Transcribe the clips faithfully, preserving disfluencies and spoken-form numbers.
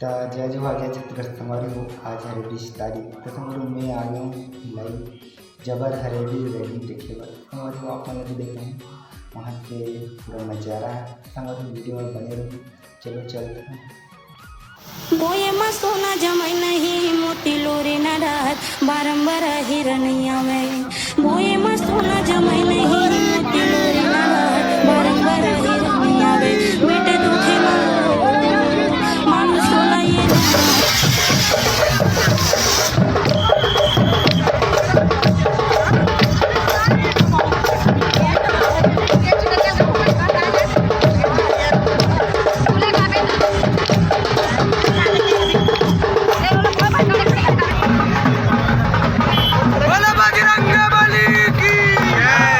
त जय जोहार, जय छत्तीसगढ़ संगवारी हो। आज हरे बीस तारीख, त संगवारी हो, मैं आ गया हूँ लाई जबर हरेली रैली देखे बर। संगवारी हो, आप मन ला भी देखे हैं वहाँ के पूरा नजारा। संगवारी हो, वीडियो में बने रहो। चलो चलते हैं। बोये मा सोना जमाई नहीं, मोती लोरी ना रहत, बारंबार हिरन आवे। बोये मा सोना जमाई नहीं, मोती लोरी ना रहत, बारंबार हिरन आवे। बेटे दुखे मा मानुष होला ये बोलो बजरंग बली की जय।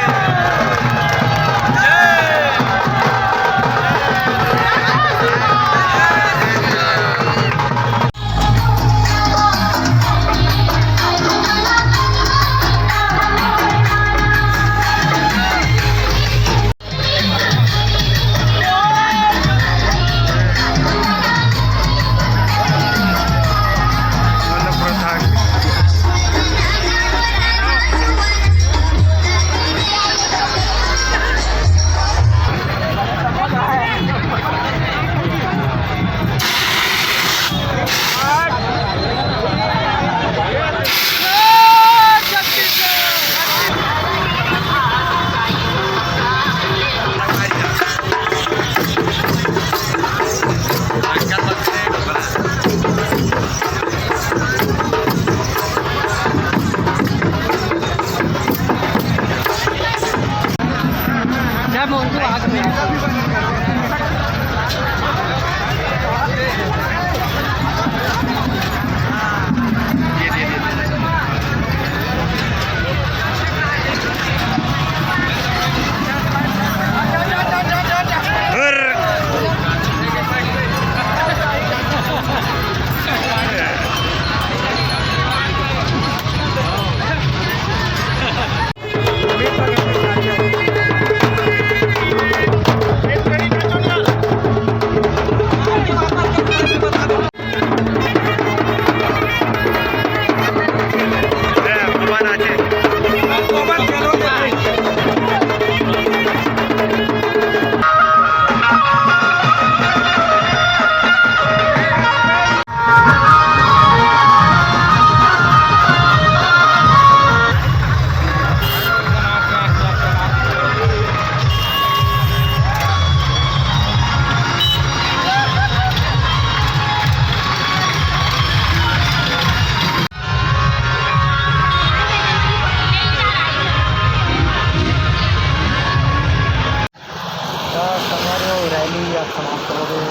तो संगवारी हो, रैली अब समाप्त हो गई।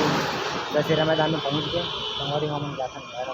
दशहरा मैदान में पहुंच गए। संगवारी हो, हमन जाथन घर।